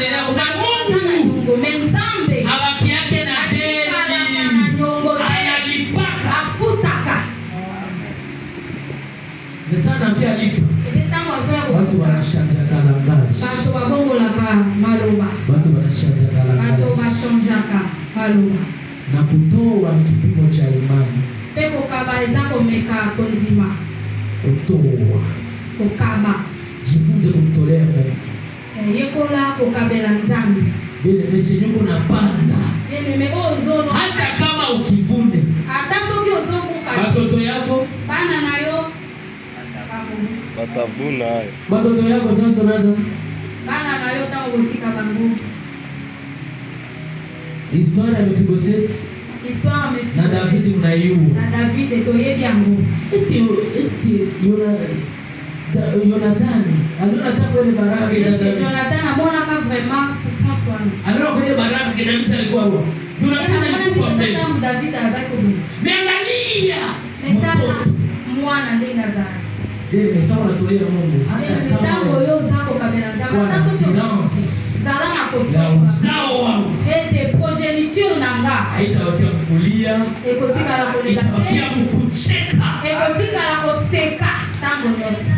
deni yako na Mungu. Me Nzambe Habaki yake na atikalaka deni. Na nyongo te. Analipaka. Afutaka. Mais ça n'a qu'à lipa. Ete ntango azoya Watu kofuta, wanashanjaka langage. Bato babongolaka maloba. Watu wanashanjaka Bato langage. bachangeaka maloba. Na kutoa ni kipimo cha imani. Mpe kokaba eza komeka kondima. Kutoa. Kokaba. Jifunze kumtolea Mungu. Eh, yekola kokabela Nzambe. Bien-aimé, chenye uko unapanda. Bien-aimé, oyo ozolona, Hata kama ukivune, ata soki ozobuka, watoto yako, bana na yo bakobuka. Batavuna hayo. Watoto yako sasa unaweza Bana na yo ntango kotika bango. Historia ya Mefiboseti Histoire na David unaiua. Na David toyebi yango. Est-ce que Jonathan aliona hata kwenye baraka ya David? Jonathan amonaka vraiment souffrance wana. Aliona kwenye baraka ya David alikuwa roho. Jonathan alikufa mbele. Ntango David azali kobunda. Niangalia. Metala Mtoto. mwana ndenge azali. Bien, mais ça on a toléré Mungu. Hata Ntango kama oyo oza kokabela Nzambe, kwa ata soki silence zala na ya kosofa uzao wangu ete progéniture na nga haitabakia kulia, ekotikala kolela te, itabakia kukucheka. Ekotikala koseka ntango nyonso.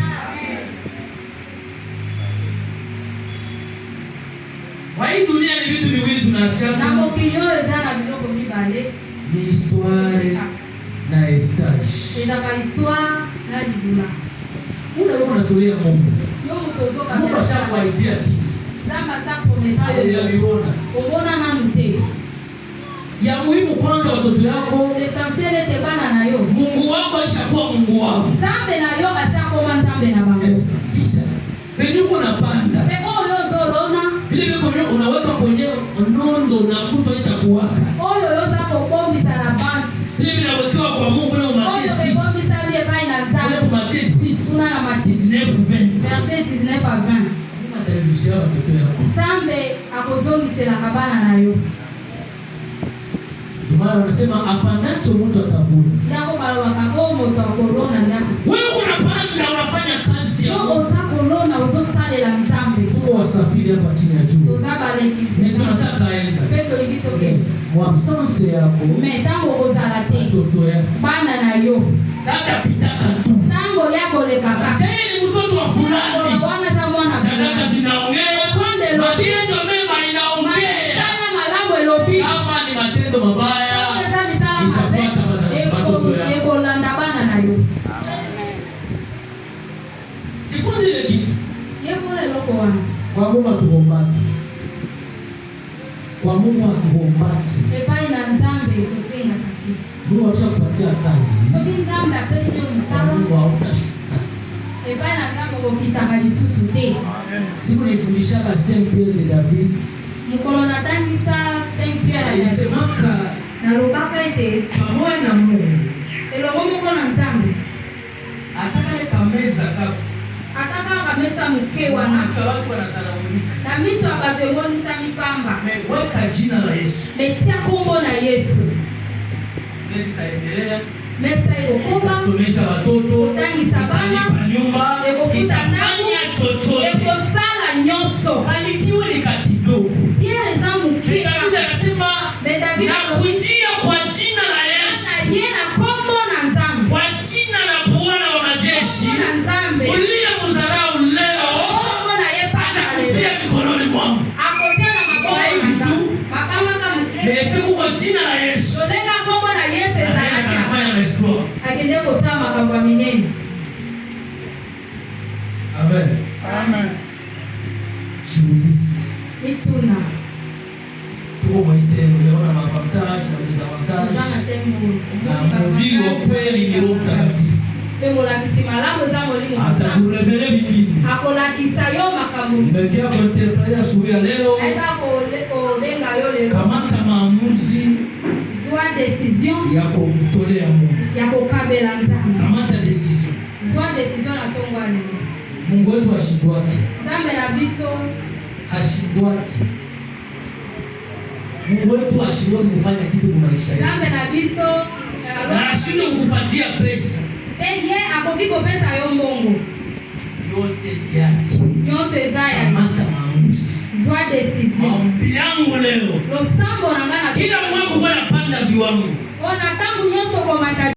Kwa hii dunia ni vitu viwili Na tunaachana, mokili oyo eza na biloko mibale. Ni histoire na héritage. Ezaka histoire na libula. Una kama unatolea Mungu. Yo moto Mungu ozokabela, ashakuahidia kitu. Nzambe aza prometa yo. Hajaviona. Omona nanu te. Ya muhimu kwanza watoto yako, L'essentiel ete bana na yo, Mungu wako alishakuwa Mungu wao. Nzambe na yo asi akoma Nzambe na bango. Kisha penye uko unapanda, Mpe oyo ozolona, vile vile kwenye unaweka kwenye nondo na kuto itakuwaka. Oyo yo oza kobombisa na banque, Vile vinawekewa kwa Mungu leo oyo Matthieu 6. ebombisami epai na Leo Nzambe, Matthieu 6 kuna na Matthieu 19 20. Verset 19 à 20. Mungu atarudishia watoto yako. Nzambe akozongiselaka bana na yo. Ndio maana wanasema apandacho mtu atavuna. Ndako balobaka oyo moto akolona ndako. Wewe unapanda, unafanya kazi ya Yo Mungu. oza kolona, ozosalela Nzambe. Tuko wasafiri hapa chini ya jua. Toza balekisi. Ni tunataka enda. Mpe tolingi tokende. Mu absence yako, Me ntango okozala te, watoto yako. Bana na yo, Sasa pitaka tu. Ntango ya kolekaka, Yeye ni mtoto wa fulani. wana eza mwana. Sadaka zinaongea, Offrande elobi. matendo mema inaongea. Misala malamu elobi. Kama ni matendo mabaya, Soki eza misala mabe, itafuata wazazi watoto yako. Ekolanda bana na yo. Jifunze ile kitu. Yekola eloko wana. Kwa Mungu hatugombaki. Kwa Mungu hatugombaki. Epai na Nzambe tosengaka te. Mungu akishakupatia kazi, Soki Nzambe apesi yo kwa mosala, Mungu hautashuka. Epai na Nzambe okokitaka lisusu te. Siku nilifundishaka Saint Pierre de David, Mokolo natangisa Saint Pierre ya David, nilisemaka nalobaka ete pamoja na Mungu, elongo moko na Nzambe, hata kale kameza kako, ata kaka mesa moke wana, macho ya watu wanazaraulika. Na miso ya bato emonisami pamba, Weka jina la Yesu. Me tia nkombo na Yesu. Meza itaendelea, Mesa ekokoba, kusomesha watoto, kotangisa bana, italipa nyumba, ekofuta itafanya ndako, chochote. Ekosala nyonso. Kalijiwe ni kakidogo. Pierre eza moke. David anasema Me David alobi, nakujia kwa jina la Yesu, na ye na nkombo na Nzambe, kwa jina la Bwana wa majeshi, nkombo na Nzambe, uliye mdharau leo nkombo na ye paka atakutia lelo mikononi mwangu. akotia na maboko na nga mabangaka moke. Mefe kwa jina la Yesu. Tolenga nkombo na Yesu ezalaki na Anafanya maexploit. Akende kosala makambo ya minene. Amen. Amen. Jiulize. Mituna. Tuko mwaitendo, umeona maavantage na Oza na desavantage. tembo. Na mhubiri wa kweli ni Roho Mtakatifu. Mpe molakisi malamu eza Molimo Mosantu. Atakurevele vingine. Akolakisa yo makambo misusu. Nimeingia kuinterpreter asubuhi ya leo. Ayeka kobenga yo lelo. Kamata maamuzi Zwa décision ya kumtolea Mungu. Ya kokabela Nzambe. Kamata decision. Zwa décision na ntongo ya lelo. Mungu wetu hashindwaki. Nzambe na biso Hashindwaki. Mungu wetu hashindwaki kufanya kitu kwa maisha yetu. Nzambe na biso Na ashindwe kukupatia pesa. Mpe ye akoki kopesa yo mbongo. Yote ni yake. Nyonso eza ya ye. Kamata maamuzi. Zwa décision. Maombi yangu leo, Losambo na ngai na kila mwaka kwa napanda viwango. Mpo na ntango nyonso komata.